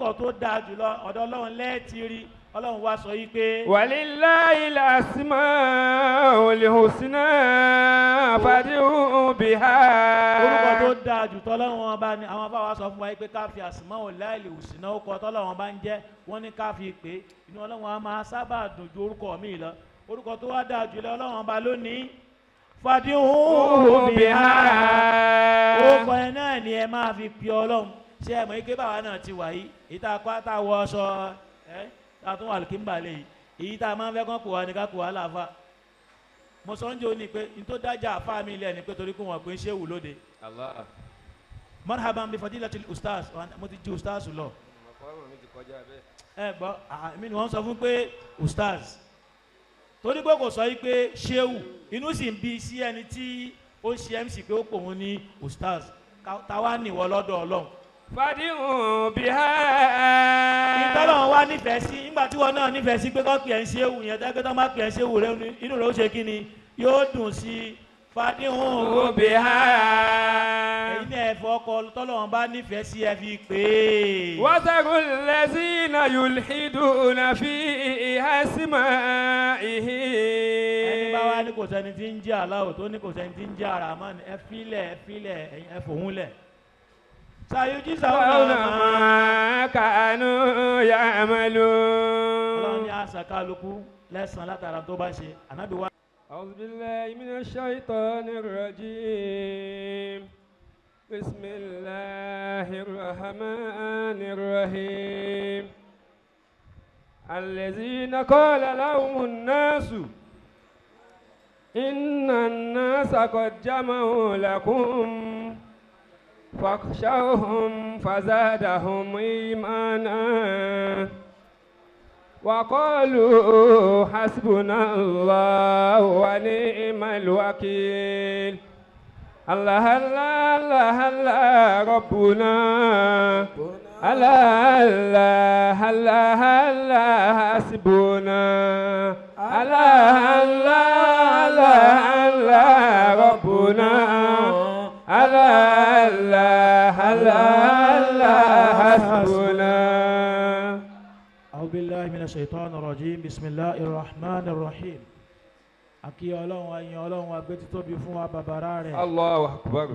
Ó kọ tó dáa jùlọ, ọ̀dọ̀ Ọlọ́run lẹ́ẹ̀tì rí. Ọlọ́run wá sọ yí pé ولله الأسماء الحسنى فادعوه بها. Orúkọ tó dáa jù tọ́lọ́run ọba ni. Àwọn afáwa sọ fún wa yí pé ká fi أسماء الله الحسنى, ó kọ tọ́lọ́run ọba ń jẹ́, wọ́n ní ká fi pé inú Ọlọ́run á máa sábà dùn ju orúkọ míì lọ. Orúkọ tó wá dáa jùlọ, Ọlọ́run ọba lónìí. فادعوه بها, orúkọ ẹ náà ni ẹ máa fi pe Ọlọ́run. Ṣé ẹ mọ̀ ike báwa náà ti wà yìí, èyí tá a kọ́ tá a wọ aṣọ ẹ tá a tún wà lókè lè yìí, èyí tá a máa ń fẹ́ kán kó wa ní ká kó wa láàfa. Mo sọ ń jẹ́ òní pé n tó dájà àfa mi lẹ̀ ni pé torí kó wọn pé ń ṣéwù lóde. Allah. مرحبا بفضيلة الأستاذ. Mo ti ju ustaz lọ. Ẹ gbọ́ àmì ni wọ́n sọ fún pé ustaz, torí pé kò sọ yìí pé ṣéwù, inú sì ń bí sí ẹni tí ó ń ṣe MC pé ó pò òun ní ustaz. Táwa nìwọ lọ́dọ̀ Ọlọ́run? فادعوه بها. Ìtọ́lọ́run wá nífẹ̀ẹ́ sí, nígbà tí wọn náà nífẹ̀ẹ́ sí pé kọ́ pè é ń ṣéwù yẹn, tẹ́gbẹ́ tó bá pè é ń ṣéwù rẹ, inú rẹ ó ṣe kí ni? Yóò dùn sí i. فادعوه بها. Ẹ̀yin náà, ẹ fọkọ tọ́lọ́run bá nífẹ̀ẹ́ sí, ẹ fi pè é. وذروا الذين يلحدون في أسمائه. Ẹni bá wá ní kò sẹ́ni tí ń jẹ́ Aláwọ̀, tó ní kò sẹ́ni tí ń jẹ́ Àràmánì, ẹ fílẹ̀, ẹ fílẹ̀, ẹ̀yin ẹ fòun lẹ̀. سيجزون ما ما كانوا يعملون. Ọlọ́run ní àṣà kálukú lẹ́sàn-án látara tó bá ṣe. Ànábì wá. أعوذ بالله من الشيطان الرجيم. بسم الله الرحمن الرحيم. الذين قال لهم الناس إن الناس قد جمعوا لكم فاخشوهم فزادهم إيمانا وقالوا حسبنا الله ونعم الوكيل. الله الله الله الله ربنا الله الله الله الله حسبنا الله الله الله الله ربنا الله الله الله الله حسبنا. أعوذ بالله من الشيطان الرجيم. بسم الله الرحمن الرحيم. Àkí Ọlọ́run, ẹ̀yìn Ọlọ́run, agbé títóbi fún wa bàbára rẹ̀. الله أكبر.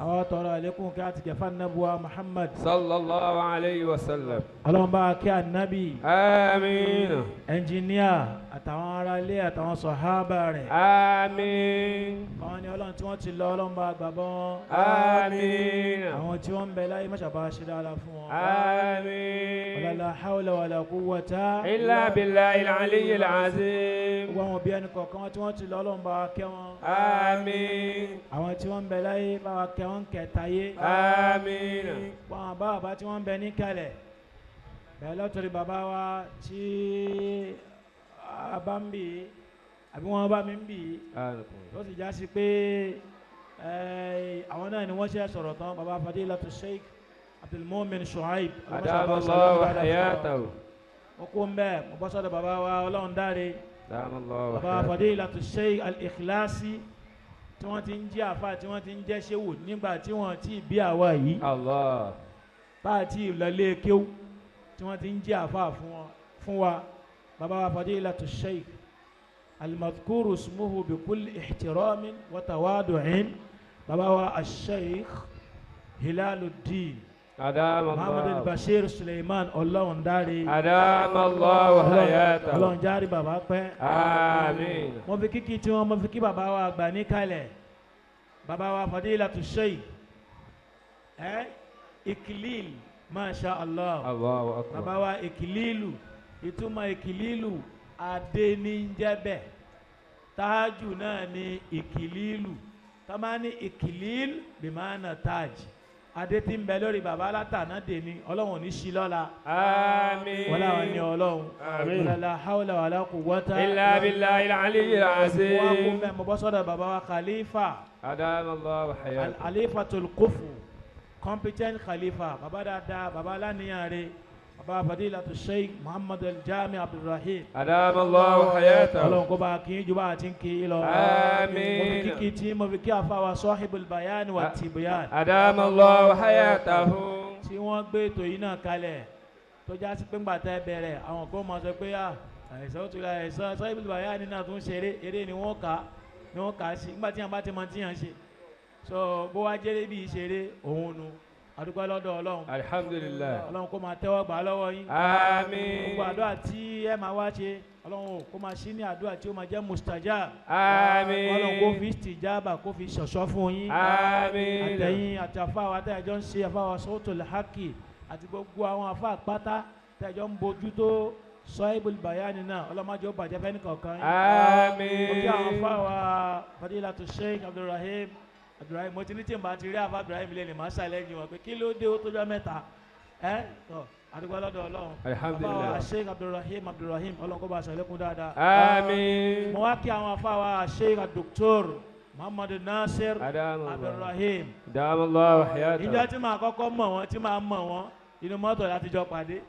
Àwọn tọrọ àlékún kí á ti gẹ̀fà nàbùwà Muhammad. صلى الله عليه وسلم. Ọlọ́run bá kí ànábì, آمين. ẹnjìníà, àtàwọn ará ilé, àtàwọn sọ̀hábà rẹ̀. آمين. Àwọn ni Ọlọ́run tí wọ́n ti lọ, Ọlọ́run bá gbàgbọ́ wọn. آمين. Àwọn tí wọ́n ń bẹ láyé, máṣàbá ṣe dáadáa fún wọn. آمين. ولا حول ولا قوة إلا بالله العلي العظيم. Gbogbo àwọn òbí ẹnì kọ̀ọ̀kan tí wọ́n ti lọ, Ọlọ́run bá kẹ́ wọn. آمين. Àwọn tí wọ́n ń bẹ láyé, bá wa kẹ́ wọn kẹtàyé. آمين. Wọn bá bàbá tí wọ́n ń bẹ níkàlẹ̀ bẹ́ẹ̀, lọ́tọ̀rí bàbá wa tí a bá ń bì í àbí wọ́n bá mi ń bì í, tó sì já sí pé àwọn náà ni wọ́n ṣe sọ̀rọ̀ tán, bàbá Fadilatu Sheikh Abdulmumin Shuaib. أدام الله حياته. Mo kó ń bẹ́ẹ̀, mo bọ́ sọ́dọ̀ bàbá wa Ọlọ́run dáre, أدام الله bàbá حياته. Fadilatu Sheikh Al-Ikhlasi, tí wọ́n ti ń jẹ́ àfa, tí wọ́n ti ń jẹ́ ṣéwù nígbà tí wọ́n ti bí àwa yìí, الله. Bá a ti lọlé kéwú, tí wọ́n ti ń jẹ́ àfa fún wa, bàbá wa Fadilatu Sheikh المذكور اسمه بكل احترام وتواضع، bàbá wa Al-Sheikh Hilaluddin أدام Muhammad الله Al-Bashir Suleiman Ọlọ́rundáre. أدام الله حياته. Ọlọ́run járe bàbá pẹ́. آمين. Mo fi kíkí tí wọ́n, mo fi kí bàbá wa àgbà níkàlẹ̀, bàbá wa Fadilatu Sheikh ẹ Ikilil, masha Allah. الله أكبر. Bàbá wa Ìkìlílù, ìtumọ̀ Ìkìlílù, adé ní ń jẹ́ bẹ́ẹ̀. Táájù náà ní Ìkìlílù. Tọ́mà ní إكليل بمعنى تاج, adé tí ń bẹ lórí bàbá látàná dèní, Ọlọ́run ò ní sí lọ́la. آمين. Wọ́n láwọn ní Ọlọ́run. آمين. ولا حول ولا قوة إلا بالله العلي Wọ́n kún العظيم. bẹ́ẹ̀, mo bọ́ sọ́dọ̀ bàbá wa khalifa, أدام الله حياته. خليفة الكفو, competent khalifa, bàbá dáadáa, bàbá aláníyàn rẹ̀, bàbá Fadilatu Sheikh Muhammad Al-Jami Abdulrahim. أدام الله حياته. Ọlọ́run kó bá kí ju bá a ti ń kí lọ. آمين. Mo fi kíkí tí mo fi kí àfàwà صاحب البيان والتبيان أدام الله حياته. tí wọ́n gbé ètò yìí náà kalẹ̀. Tó já sí pé ńgbà tẹ́ bẹ̀rẹ̀, àwọn kan máa sọ pé àìsàn ó tún àìsàn Sahibul Bayani náà tún ṣeré, eré ni wọ́n kà á ni wọ́n kà á sí nígbà tí yàn bá ti mọ tí yàn ṣe. So bó wá jẹ́rẹ́ bí ìṣeré òun nu, àdúgbò lọ́dọ̀ Ọlọ́run. Alhamdulillah. Ọlọ́run kó máa tẹ́wọ́ gbà á lọ́wọ́ yín. Àmín. Gbogbo àdúrà tí ẹ máa wá ṣe, Ọlọ́run ò kó máa ṣí ní àdúrà tí ó máa jẹ́ mustajab. Àmín. Ọlọ́run kó fi istijaba, kó fi ṣọ̀ṣọ́ fún yín. Àmín. Àtẹ̀yìn àti àfáwà tẹ́jọ́ ń ṣe, àfáwà Sawtul Haqqi àti gbogbo àwọn àfáà pátá tẹ́jọ́ ń bójú tó Sahibul Bayani náà, ọlọ́mọdé ó bàjẹ́ fẹ́ni kọ̀ọ̀kan yín. Àmín. Mo kí àwọn àfáwà Fadilatu Sheikh Abdulrahim Abdulrahim. Mo ti ní tí n bá ti rí àfáà Abdulrahim lẹ́nu, màá ṣàlẹ́yìn wọn pé kí ló dé, ó tójọ́ mẹ́ta ẹ́ tọ́. Àdúgbò lọ́dọ̀ Ọlọ́run. Alhamdulillah. Àfáwà Sheikh Abdulrahim Abdulrahim, Ọlọ́run kó bá aṣọ ẹlẹ́kùn dáadáa. Àmín. Mo wá kí àwọn àfáwà Sheikh Dr. Muhammadu Nasir Adamu Allah. Abdulrahim. Dam Allah hayata. Ìjọ tí màá kọ́kọ́ mọ̀ wọ́n, tí màá mọ̀ wọ́n, inú mọ́tò láti jọ pàdé.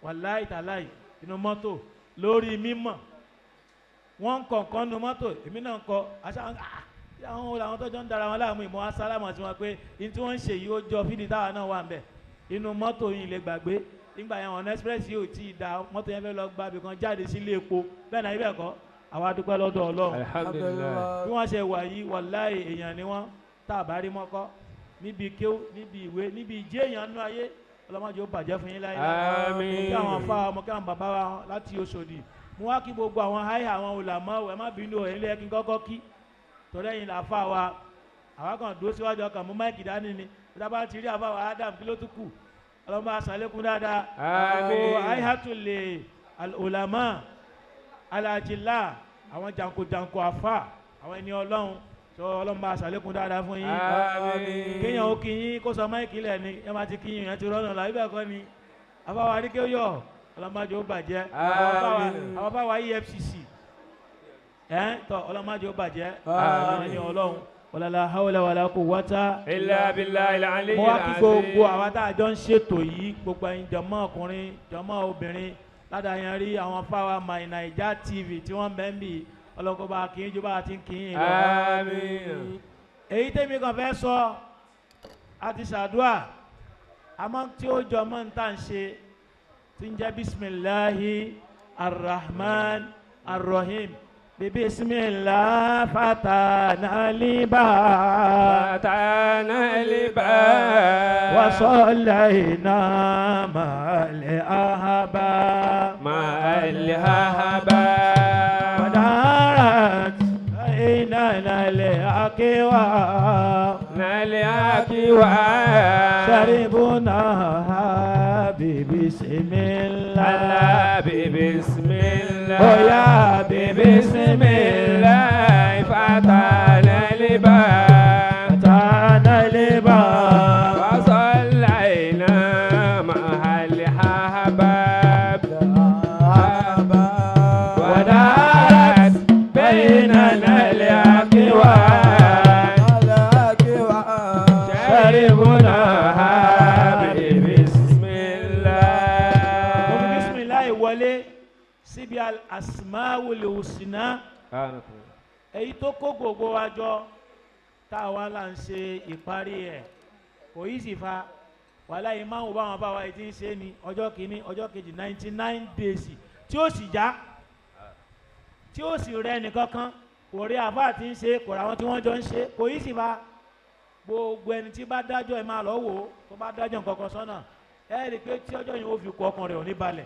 Wàláì tàláì, inú mọ́tò lórí mímọ̀ wọ́n ń kọ̀ nǹkan nu mọ́tò, èmi náà ń kọ àṣà àwọn wo làwọn tọ́jọ́ ń dara wọn láàmú. Ìmọ̀ asálámà sí wọn pé ní tí wọ́n ń ṣe yìí, ó jọ fídíì táwa náà wà ń bẹ̀ inú mọ́tò yìí lè gbàgbé. Nígbà yẹn, ọ̀nà express yìí ò tí ì da, mọ́tò yẹn fẹ́ lọ gba ibì kan jáde sílé epo bẹ́ẹ̀ náà. Ibẹ̀ kọ́, àwa dúpẹ́ lọ́dọ̀ Ọlọ́run. Alhamdulillah. Bí wọ́n ṣe wà yìí, wàláì, èèyàn ni wọ́n tá a bá rí mọ́kọ́ níbi kéwú, níbi ìwé, níbi ìjẹ́ èèyàn nú ayé. Ọlọ́mọdé ó bàjẹ́ fún yín láyé. Àmín. Kí àwọn afá ọmọ, kí àwọn bàbá wa láti Òṣòdì. Mo wá kí gbogbo àwọn háì, àwọn olàmọ́. Ẹ má bínú ẹ̀, ilé kí n kọ́kọ́ kí torí ẹ̀yin là fà wa. Àwa kan dúró síwájú ọkàn, mú mic dání ni. Bí a bá ti rí àfa wa Adam, kí ló tún kù? Ọlọ́mọ àṣàlékún dáadáa. Àmín. Gbogbo àìhàtúlẹ̀ ulama alajila, àwọn janko-janko afa, àwọn ẹni Ọlọ́run tó, Ọlọ́run bá aṣàlékún dáadáa fún yín. Àmín. Kéèyàn ó kí yín, kó sọ mic lẹ̀ ni ẹ máa ti kí yín, yẹn ti rọ́nà là ibẹ̀ kọ́ ni. Afáwa adékéyọ̀, ọlọ́mọdé ó bàjẹ́. Àmín. Àwọn afáwa EFCC ẹ̀ tọ́, ọlọ́mọdé ó bàjẹ́. Àmín. Àwọn ẹni Ọlọ́run, wala hawla wala quwwata Illa billahi al-ali Mo wá kí gbogbo àwa tá a jọ ń ṣètò yìí, gbogbo ẹ̀yin jọmọ́ ọkùnrin, jọmọ́ obìnrin, ládàáyẹn rí àwọn fáwa My Naija TV tí wọ́n bẹ́ ń bì. Ọlọ́kọ́ bá kí n jó bá a ti ń kí n lọ. Àmín. Èyí tèmi kàn fẹ́ sọ, a ti ṣàdúà, àmọ́ tí ó jọ mọ́ ń tà ń ṣe tí ń jẹ́ bisimilahi arrahman arrahim, bisimilah fatana liba. Fatana liba. وصلينا مع الأحباب مع الأحباب. ودارت بيننا الأكواب الأكواب. شربناها ببسم الله. الله بسم الله. ويا بسم الله فتحنا الباب. فتحنا الباب. وصلينا مع الأحباب ودارت بيننا الأكوان شربناها بسم Mo fi الله. bisimilayi wọlé síbi asmaul husna, èyí tó kó gbogbo wa jọ tá a wá là ń ṣe ìparí ẹ̀. Kò yí sì fa wàhálà yìí máa ń wo báwọn bá wa yìí ti ń ṣe ní ọjọ́ kìíní, ọjọ́ kejì, 99 days, tí ó sì já, tí ó sì rẹ nìkankan, kò rí àbá tí ń ṣe, kò rà wọn tí wọ́n jọ ń ṣe. Kò yí sì fa gbogbo ẹni tí bá dájọ́ ẹ máa lọ wò ó, tó bá dájọ́ nǹkan kan sọ́nà, ẹ rí i pé tí ọjọ́ yìí ó fi kú, ọkàn rẹ̀ ò ní balẹ̀.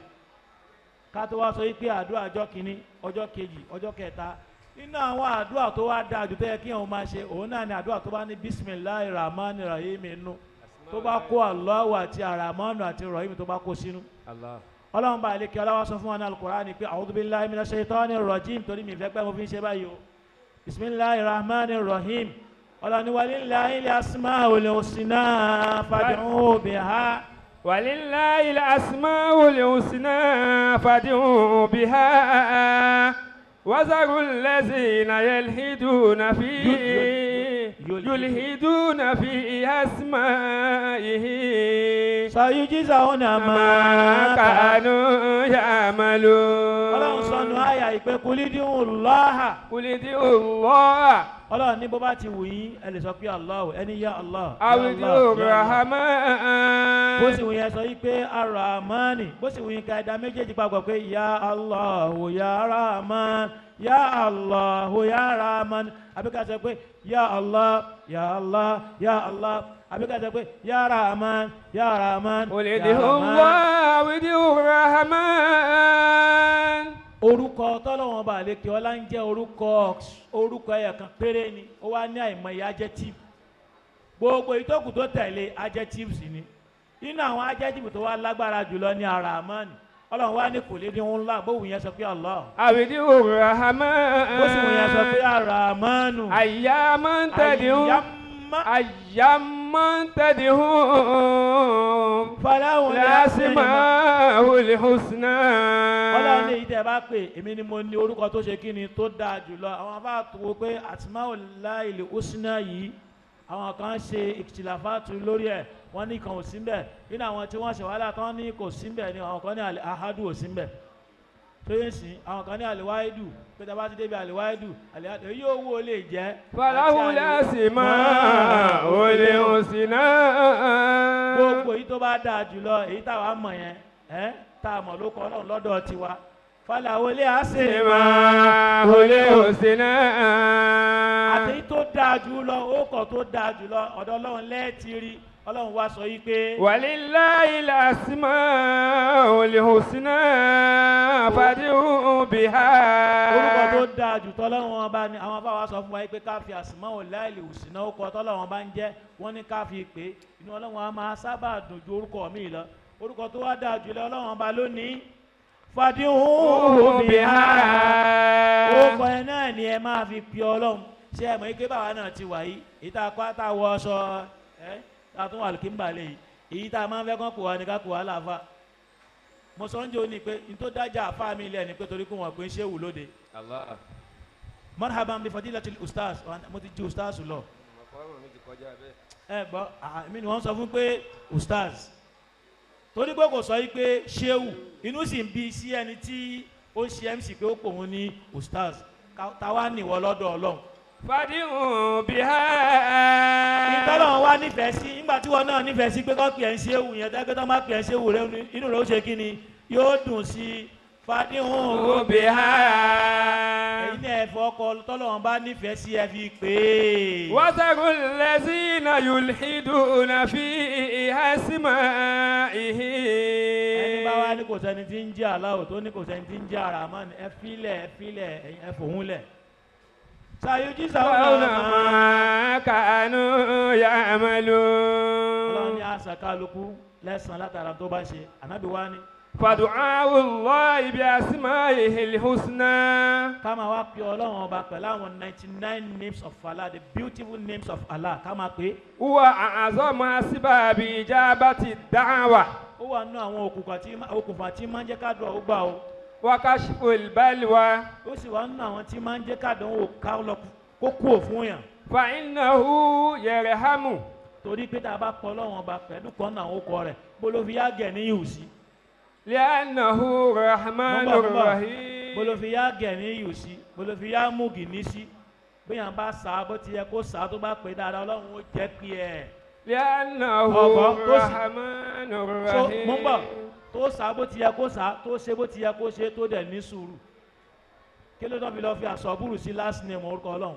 Ká tó wá sọ yìí pé àdúrà ọjọ́ kìíní, ọjọ́ kejì, ọjọ́ kẹta, nínú àwọn àdúrà tó wá dáa jù tó yẹ kí òun máa ṣe, òun náà ni àdúrà tó bá ní bisimilahi rahman rahim inú, tó bá kó Allahu àti aramanu àti rahim, tó bá kó sínú. Allah. Ọlọ́run bá ilé kí ọlọ́wọ́ sọ fún wa ní Alukur'ani pé a'udhu billahi minash shaitani rajim, torí mi fẹ́ pẹ́ mo fi ń ṣe báyìí o. Bisimilahi rahman rahim. Ọlọ́ni walillahi asmaul husna fad'uhu biha. ولله الأسماء الحسنى فادعوا بها وذروا الذين يلحدون في يلحدون في أسمائه sayujizawna ما ma كانوا يعملون. Ọlọ́run sọnù àyà ìpè قل ادعوا الله. قل ادعوا الله. Ọlọ́run ní bó bá ti wù yín, ẹ lè sọ pé Allah, ẹni ya Allah, ya أو Allah, ادعوا ya Allah. Bó sì الرحمن. wù yín, ẹ sọ yí pé Arahmani. Bó sì wù yín, ká ẹ̀dá méjèèjì papọ̀ pé ya Allahu ya Rahman, ya Allahu ya Rahman, àbí ká sọ pé ya Allah, ya Allah, ya Allah, àbí ká sọ pé ya Rahman, ya Rahman, قل ya ادعوا Rahman. الله أو ادعوا الرحمن. Orúkọ tọ́lọ́wọ́n bá àlékè ọlá ń jẹ́, orúkọ ẹyọ kan péré ni, ó wá ní àìmọye adjective. Gbogbo ìtókù tó tẹ̀lé, adjectives ni. Nínú àwọn adjective tó wá lágbára jùlọ ní Arahman. Ọlọ́run wá ní kò lè dín ńlá, bóun yẹn sọ pé Allah, أو ادعوا الرحمن. bó sì wù yẹn sọ pé Arahamanu. أيا ما تدعوا. أيا ما. أيا ما تدعوا. فله الأسماء الحسنى. Ọlọ́run ní èyí tẹ́ ẹ bá pè, èmi ni mo ní orúkọ tó ṣe kí ni, tó dáa jùlọ. Àwọn afá tó wo pé أسماء الله الحسنى yìí, àwọn kan ṣe اختلافات lórí ẹ̀, wọ́n ní kan ò sí mbẹ̀. Nínú àwọn tí wọ́n ṣe wàhálà tán ní kò sí mbẹ̀ ni àwọn kan ní الأحد ò sí mbẹ̀ tó yẹ sí, àwọn kan ní الواحد, pé tá a bá ti débi الواحد الواحد, èyí owó lè jẹ́. فله àti الأسماء الحسنى. Gbogbo èyí tó bá dáa jùlọ, èyí táwa mọ̀ yẹn, ẹ́ tá a mọ̀ ló kọ́ Ọlọ́run lọ́dọ̀ tiwa, فله الأسماء الحسنى. Àti tó dáa jù lọ, ó kọ̀ tó dáa jù lọ, ọ̀dọ̀ Ọlọ́run lẹ́ẹ̀tì rí. Ọlọ́run wá sọ yìí pé ولله الأسماء الحسنى فادعوه بها. Orúkọ tó dáa jù tọ́lọ́run ọba ni. Àwọn afáwa sọ fún wa yìí pé ká fi أسماء الله الحسنى, ó kọ tọ́lọ́run ọba ń jẹ́, wọ́n ní ká fi pè é, inú Ọlọ́run á máa sábà dùn ju orúkọ mi lọ. Orúkọ tó wá dáa jù lọ, Ọlọ́run ọba lónìí, فادعوه بها. Orúkọ ẹ náà ni ẹ máa fi pe Ọlọ́run. Ṣé ẹ mọ̀ ike báwa náà ti wà yìí, èyí tá a kọ́ tá a wọ aṣọ ẹ tá a tún wà lókè ń balẹ̀ yìí, èyí tá a máa ń fẹ́ kán kó wa ní ká kó wa láfa. Mo sọ ń jẹ́ òní pé n tó dájà àfa mi lẹ̀ ni pé torí kó wọn pé ń ṣé wù lóde. Allah. مرحبا بفضيلة الأستاذ. Mo ti ju ustaz lọ. Ẹ gbọ́, èmi ni wọ́n sọ fún pé ustaz, torí pé kò sọ yìí pé ṣéwù, inú sì ń bí sí ẹni tí ó ń ṣe MC pé ó pò òun ní ustaz. Táwa nìwọ lọ́dọ̀ Ọlọ́run. فادعوه بها. Ìtọ́lọ́run wá nífẹ̀ẹ́ sí, nígbà tí wọn náà nífẹ̀ẹ́ sí pé kọ́ pè é ń ṣéwù yẹn, tẹ́gbẹ́ tó má pè é ń ṣéwù rẹ, inú rẹ ó ṣe kí ni, yóò dùn sí i. فادعوه بها. Ẹ̀yin náà, ẹ fọ́ ọkọ tọ́lọ́run bá nífẹ̀ẹ́ sí, ẹ fi pè é. وذروا الذين يلحدون في أسمائه. Ẹni bá wá ní kò sẹ́ni tí ń jẹ́ Aláwọ̀, tó ní kò sẹ́ni tí ń jẹ́ Àràmánì, ẹ filẹ̀, ẹ filẹ̀, ẹ̀yin ẹ fòun lẹ̀. سيجزون يجزون ما ما كانوا Ọlọ́run ní يعملون. àṣà kálukú lẹ́sàn-án látara tó bá ṣe. Ànábì wá ní فدعاء الله بأسمائه الحسنى. Ká máa wá pe Ọlọ́run ọba pẹ̀lú àwọn 99 names of Allah, the beautiful names of Allah, ká máa pè é. هو أعظم أسباب إجابة الدعوة. Ó wà nínú àwọn okùnfà tí máa ń jẹ́ kádùá ó gbà o. وكشف البلوى. Ó sì wà nínú àwọn tí máa ń jẹ́ kádùn ká lọ kó kú òfún yàn. فإنه يرحم. Torí pé tá a bá pọ̀ Ọlọ́run ọba pẹ̀lú kan náà, ó kọ rẹ̀ bó ló fi yá gẹ̀ ní ìhù sí. لأنه الرحمن Mo ń bọ̀, mo ń bọ̀. الرحيم. Bó ló fi yá gẹ̀ ní ìhù sí, bó ló fi yá múgì ní sí. Bóyá bá sá bó ti yẹ kó sá, tó bá pè dáadáa, Ọlọ́run ó jẹ́ pé ẹ̀. لأنه Ọ̀gbọ́n, tó sì- الرحمن So mo ń bọ̀, الرحيم. tó sá bó ti yẹ kó sá, tó ṣe bó ti yẹ kó ṣe, tó dẹ̀ ní sùúrù. Kí ló tó fi lọ fi àsọ̀bùrù sí last name orúkọ Ọlọ́run?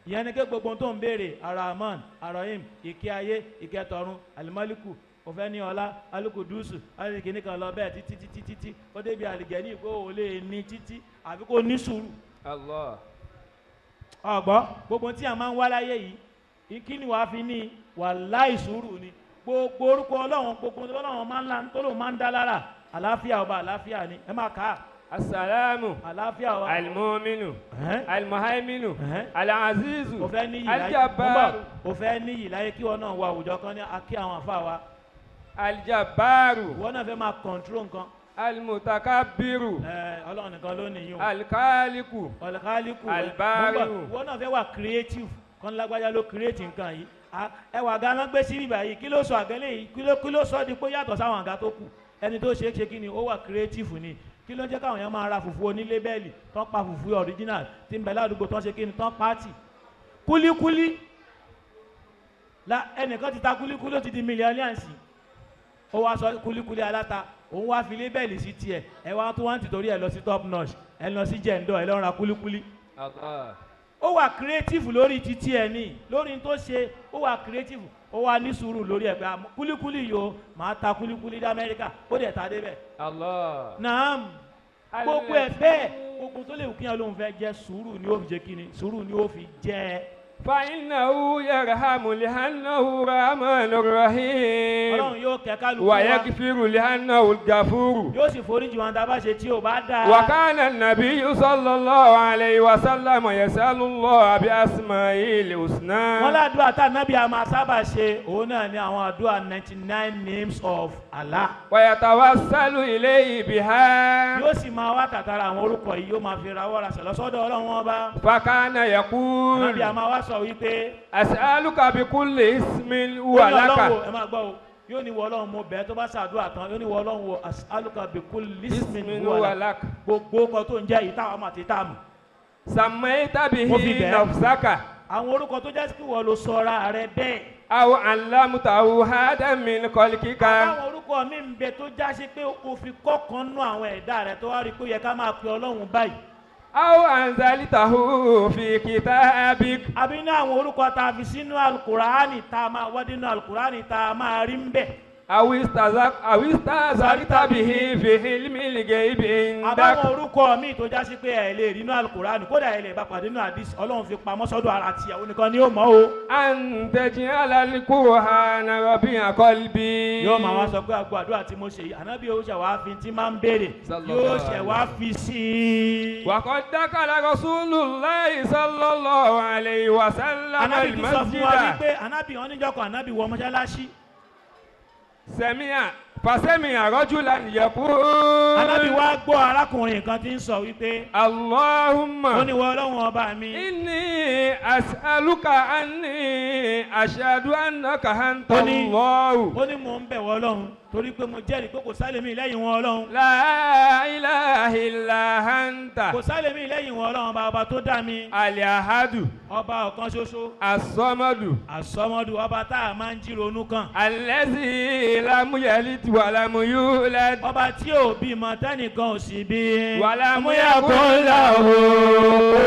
Ìyẹn ni pé gbogbo ohun tó ń béèrè, Arahman, Arahim, ìkẹ́ ayé, ìkẹ́ tọ̀run, Alimaliku, òfẹ́ ní ọlá, Alukudusu, alikìní kan lọ bẹ́ẹ̀ títí títí títí ó débi àlìgẹ́ní, kó o lè ní títí àfi kó ní sùúrù. Allah. Ọgbọ́n, gbogbo tí a máa ń wá láyé yìí, kí ni wàá fi ní wàláì? Sùúrù ni. Gbogbo orúkọ Ọlọ́run, gbogbo Ọlọ́run máa ń la tó lóun máa ń dá lára, àlàáfíà ọba, àlàáfíà ni ẹ máa kà á. السلام. Àlàáfíà ọba. المؤمن. المهيمن. العزيز. O fẹ́ níyì láyé الجبار. O fẹ́ níyì láyé, kí wọn náà wọ àwùjọ kan ní akí àwọn àfa wa. الجبار. Ìwọ náà fẹ́ máa control nǹkan. المتكبر. Ẹ, Ọlọ́run nìkan ló nìyí o. الخالق. الخالق. البارئ. Ìwọ náà fẹ́ wà creative kan, lágbájá ló create nǹkan yìí. Ẹwà àga náà gbé sí ibà yìí, kí ló sọ àgẹ́lẹ̀ yìí? Kí ló sọ di pé yàtọ̀ sáwọn àga tó kù? Ẹni tó ṣe é ṣe kí ni, ó wà creative ni. Kí ló ń jẹ́ káwọn èèyàn máa ra fùfú oní label tán, pa fùfú original tí ń bẹ ládùúgbò tán, ṣe kí ni, tán pàtì? Kúlíkúlí la ẹnìkan ti ta kúlíkúlí, ó ti di millionaire. Ó wá sọ kúlíkúlí aláta, òun wá fi label sí tiẹ̀. Ẹ wá tó wá ń tìtorí ẹ lọ sí Top Notch, ẹ lọ sí Jẹ̀ǹdọ̀, ẹ lọ ra kúlíkúlí. Allah. Ó wà creative lórí títí ẹ ní, lórí tó ṣe. Ó wà creative, ó wà ní sùúrù lórí ẹ pé àmọ́ kúlíkúlí yìí o, màá ta kúlíkúlí dé Amẹ́ríkà. Ó dẹ̀ ta débẹ̀. Allah. Naam, gbogbo ẹ bẹ́ẹ̀, gbogbo tó lè wù kíyàn lóun fẹ́ jẹ́, sùúrù ni ó fi jẹ́ kíni, sùúrù ni ó fi jẹ́. فإنه يرحم لأنه رحمن رحيم. Ọlọ́run yóò kẹ́ kálukú wa. ويغفر لأنه الغفور. Yóò sì foríjì wọn tá a bá ṣe tí ò bá dáa. وكان النبي صلى الله عليه وسلم يسأل الله بأسمائه الحسنى. Wọ́n ládùúgbà tá nábì a máa sábà ṣe, òun náà ní àwọn àdúrà 99 names of Allah. ويتوسل إليه بها. Yóò sì máa wá tàtàrà àwọn orúkọ yìí, yóò máa fi rawọ́ rasẹ̀ lọ́sọ́dọ̀ Ọlọ́run Ọba. فكان Ànábì يقول: a máa wá sọ wípé: أسألك بكل اسم هو Ó ní لك. Ọlọ́run o, ẹ máa gbọ́ o, yóò ní wọ Ọlọ́run, mo bẹ́ẹ̀. Tó bá ṣàdúrà tán, yóò ní wọ Ọlọ́run o, أسألك بكل اسم اسم هو هو لك. لك. Gbogbo ọkọ tó ń jẹ́ yìí, táwọn àmọ̀ àti táàmù. سميت Mo fi به bẹ́ẹ̀. نفسك. Àwọn orúkọ tó jẹ́ sí wọ́n ló sọra rẹ bẹ́ẹ̀. أو علمته أحدا من خلقك. Àbáwọn orúkọ mi ń bẹ tó já sí pé o fi kọ́kan nú àwọn ẹ̀dá rẹ, tó wá rí i pé ó yẹ ká máa pe Ọlọ́run báyìí. أو أنزلته في كتابك. Àbí ní àwọn orúkọ tá a fi sínú Alukurani, tá a máa wá nínú Alukurani, tá a máa rí ń bẹ̀. أو استأثرت به في علم الغيب عندك. Àbáwọn orúkọ míì tó já sí pé ẹ lè rí inú Alukurani, kódà ẹ lè bá pàdé nínú àdìs, Ọlọ́run fi pamọ́ sọ́dọ̀ ara tiẹ̀, òun nìkan ni ó mọ̀ o. أن تجعل القرآن ربيع قلبي. Yóò máa wá sọ pé àgbo àdúrà tí mo ṣe yìí, ànábì ó ṣe wá fi tí máa ń béèrè, yóò ṣe wá fi sí i. وقد دخل رسول الله صلى الله عليه وسلم Ànábì ti sọ fún wa المسجد. wípé ànábì wọn níjọ́ kan, ànábì wọ mọ́ṣáláṣí. سمع فسمع رجلا يقول: Ànábì wá gbọ́ arákùnrin kan tí ń sọ wípé: اللهم Ó ní, wọ Ọlọ́run Ọba mi. إني أسألك أني أشهد أنك أنت الله. Ó ní mò ń bẹ̀ wọ Ọlọ́run, torí pé mo jẹ́rìí pé kò sálẹ̀ mi lẹ́yìn wọn Ọlọ́run. لا إله إلا أنت. Kò sálẹ̀ mi lẹ́yìn wọn Ọlọ́run ọba, ọba tó dá mi. الأحد. Ọba ọ̀kan ṣoṣo. الصمد. الصمد, ọba tá a máa ń jí ronú kàn. الذي لم يلد ولم يولد. Ọba tí ò bímọ, tẹ́nìkan ò sì bí. ولم يكن له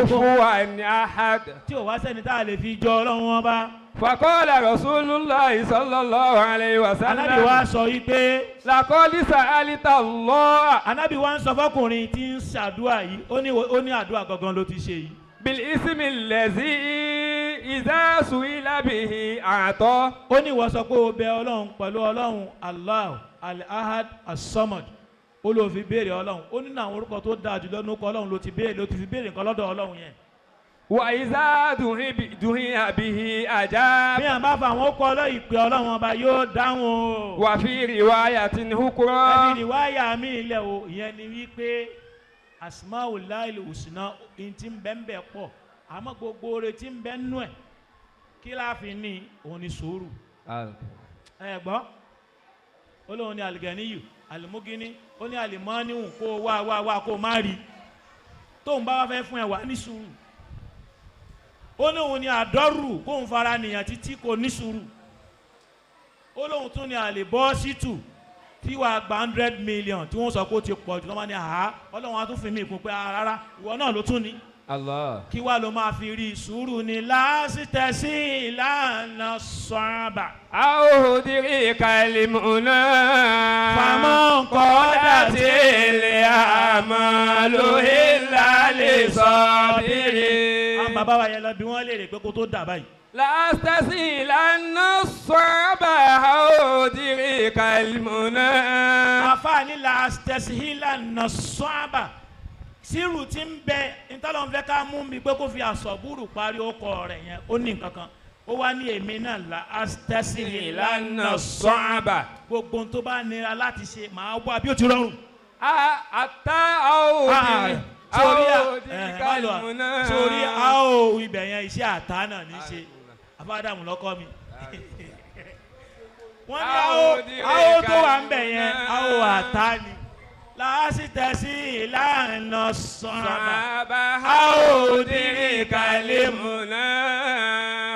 كفوا أحد. Tí ò wá sẹ́ni tá a lè fi jọ Ọlọ́run Ọba. فقال رسول الله صلى الله عليه Anábì wa وسلم: sọ wípé: لقد سألت الله Anábì wa ń sọ fọkùnrin tí ń ṣàdúrà yìí, ó ní àdúrà gangan ló ti ṣe yìí. بالاسم الذي إذا سئل به أعطى. Ó ní ìwọ sọ pé o bẹ Ọlọ́run pẹ̀lú Ọlọ́run Allah Al-Ahad As-Samad, ó ló fi béèrè Ọlọ́run. Ó nínú àwọn orúkọ tó dáa jùlọ nínú Ọlọ́run ló ti béèrè, ló ti fi béèrè nǹkan lọ́dọ̀ Ọlọ́run yẹn. وإذا دعي به أجاب. Bí àwọn bá fa àwọn orúkọ Ọlọ́run ìpè, Ọlọ́run Ọba yóò dáhùn o. وفي رواية Ẹbí أخرى: rìwáyà mi ilẹ̀ o. Ìyẹn ni wípé أسماء الله الحسنى in ti ń bẹ́ ń bẹ́ pọ̀, àmọ́ gbogbo oore tí ń bẹ́ nú ẹ̀, kí láàfin ní òun ni sùúrù. Ẹ gbọ́, ó lóun ní الغني المغني, ó ní المانع, kó o wá wá wá kó o má rí, tóun bá wá fẹ́ fún ẹ, wá ní sùúrù. Ó ní òun ní الضار, kóun fara nìyàn títí kò ní sùúrù. Ó lóun tún ní الباسط, tí wàá gba 100 million, tí wọ́n sọ pé ó ti pọ̀ jù lọ́wọ́ ní àhá, Ọlọ́run á tún fi mí kún pé, ah, rárá, ìwọ náà ló tún ní. Allah. Kí wàá ló máa fi rí? Sùúrù ní لأستسهلن الصعب. أو أدرك المنى. فمن قادت الأعمال إلا لصابر. Àwọn bàbá wa yẹn lọ bí wọ́n léèrè pé kó tó dà báyìí. لأستسهلن الصعب أو أدرك المنى. Àfààní لأستسهلن الصعب, sírù tí ń bẹ ntọ́lọ́n fẹ́ ká mú mi pé kó fi àsọ̀búrù parí ọkọ rẹ̀ yẹn, ó ní nǹkan kan, ó wá ní èmi náà لأستسهلن الصعب. الصعب. Gbogbo ohun tó bá nira láti ṣe, màá wá bí ó ti rọrùn. حتى أو Sórí à أدرك ẹ, má lọ à. المنى. Sórí a ó ibẹ̀ yẹn, iṣẹ́ àtá náà ní í ṣe. Afádàmù lọ́kọ́ mi. Wọ́n ní awo tó wà ń bẹ̀ yẹn, awo àtá ni lásìtẹ̀sí ìlànà sọ̀rọ̀ Àwòdìrí kalimuna.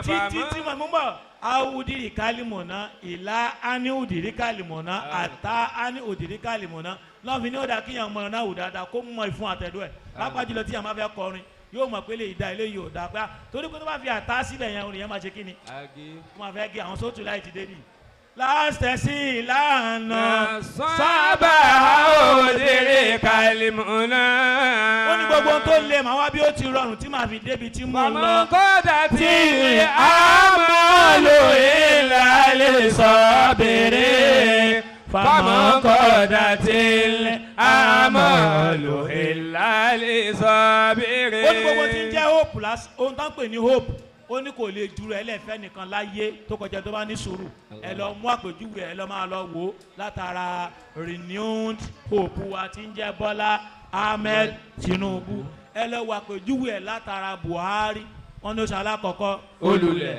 Títí tí mo mú bọ̀, awudiri kalimuna ìlà ani udiri kalimuna àtá ani udiri kalimuna lọ́ọ̀fin ní ó dà kíyàn mọ̀ náà wù dáadáa, kó mọ ìfún àtẹ̀dọ́ ẹ̀, pápá jùlọ tíyàn máa fẹ́ kọrin, yóò mọ̀ pé lè da eléyìí ò da pé torí pé tó bá fi àtá síbẹ̀ yẹn, orin yẹn máa ṣe kí ni? Wọ́n máa fẹ́ gé àwọn sóòtù láì ti dé nìyí lásìtẹ̀sí ìlànà. Sábà àwòdìrí kalimuna. Ó ní gbogbo ohun tó lè máa wá bí ó ti rọrùn tí màá fi débi tí mò ń lọ. Màmá kọ́dà tí a máa lò ìlà lè sọ bèrè. Fàmọ́ kọ́dà tí a máa lò ìlà lè sọ bèrè. Ó ní gbogbo tí ń jẹ́ hope ohun tó ń pè ní hope, ó ní kò lè dúró ẹlẹ́fẹ́ nìkan láyé tó kọjá tó bá ní sùúrù. Ẹ lọ mú àpèjúwe, ẹ lọ máa lọ wò ó látara renewed hope wa tí ń jẹ́ Bọ́lá Ahmed Tinubu. Ẹ lọ wo àpèjúwe ẹ látara Buhari. Wọn ní oṣù alákọ̀ọ́kọ́, Olùlẹ̀.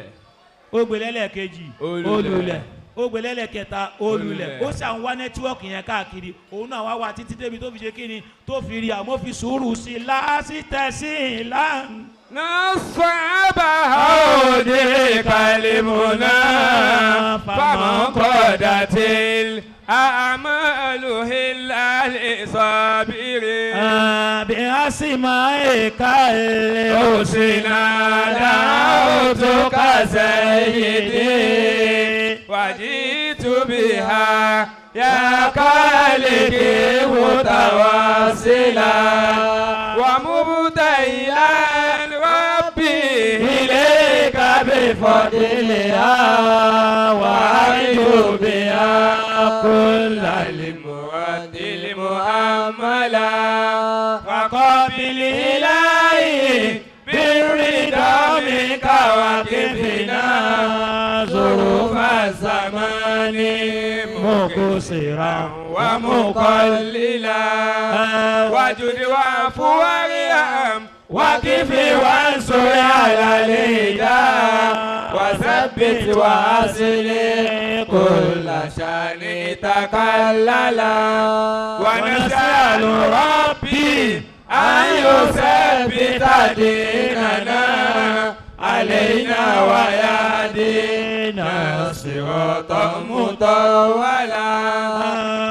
Ó gbé lẹ́lẹ́kejì, Olùlẹ̀. Olùlẹ̀. Ó gbé lẹ́lẹ́kẹta, olùlẹ̀. Olùlẹ̀. Ó sì àwọn wá network yẹn káàkiri, òun náà wá wá títí débi tó fi ṣe kíni, tó fi rí, àmọ́ fi sùúrù sí i lásìtẹ̀sí ìlànà. نصعب هودي كلمنا فمن قادت الأعمال إلا لصابرين. بأسمائك. حسنا دعوتك سيدي وجئت بها يا خالقي متواصلا ومبتهلا ربي إليك بفضلها وأرجو بها كل المراد المؤملا وقابل إلهي بالرضا منك وكفنا ظروف الزمان مقصرا ومقللا وجد واعف وارحم وكف وانصر على الهدى وثبت واصل كل شان تقللا ونسأل ربي أن يثبت ديننا علينا ويهدينا صراطا مطولا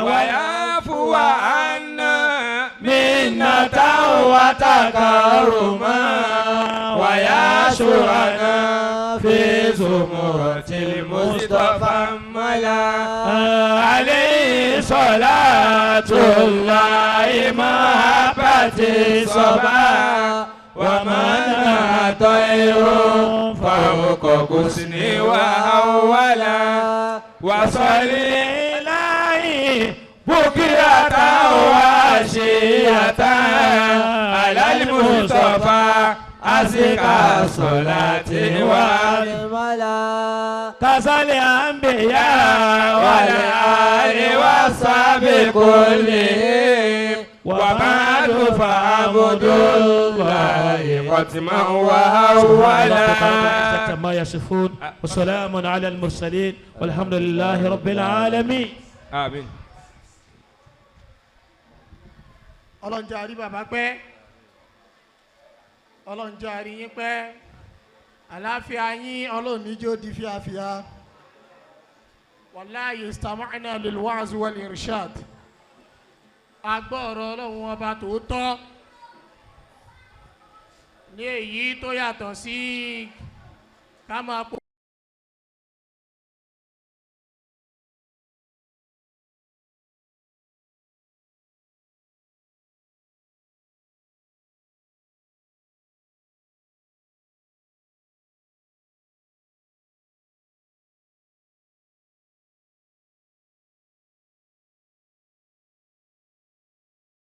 ويعفو عنا منة وتكرما ويشرنا في زمرة المصطفى ملا عليه صلاة الله محبة الصبا ومن طير فوق غصن وأولا وصلي إلهي بكرة وعشية على المصطفى أزكى صلاة كسل الأنبياء والآل والصحب كلهم وبعد فعبد الله ختما وأولا. ما يصفون وسلام على المرسلين والحمد لله رب العالمين. آمين. Ọlọ́run jẹ́ àrí bàbá pẹ́, Ọlọ́run jẹ́ àrí yín pẹ́, àláfíà yín Ọlọ́run níjó di fíafíà. Wàláyé istama'na lil wa'z wal irshad. Agbọ́ ọ̀rọ̀ Ọlọ́run ọba tòótọ́ ní èyí tó yàtọ̀ sí ká máa pò.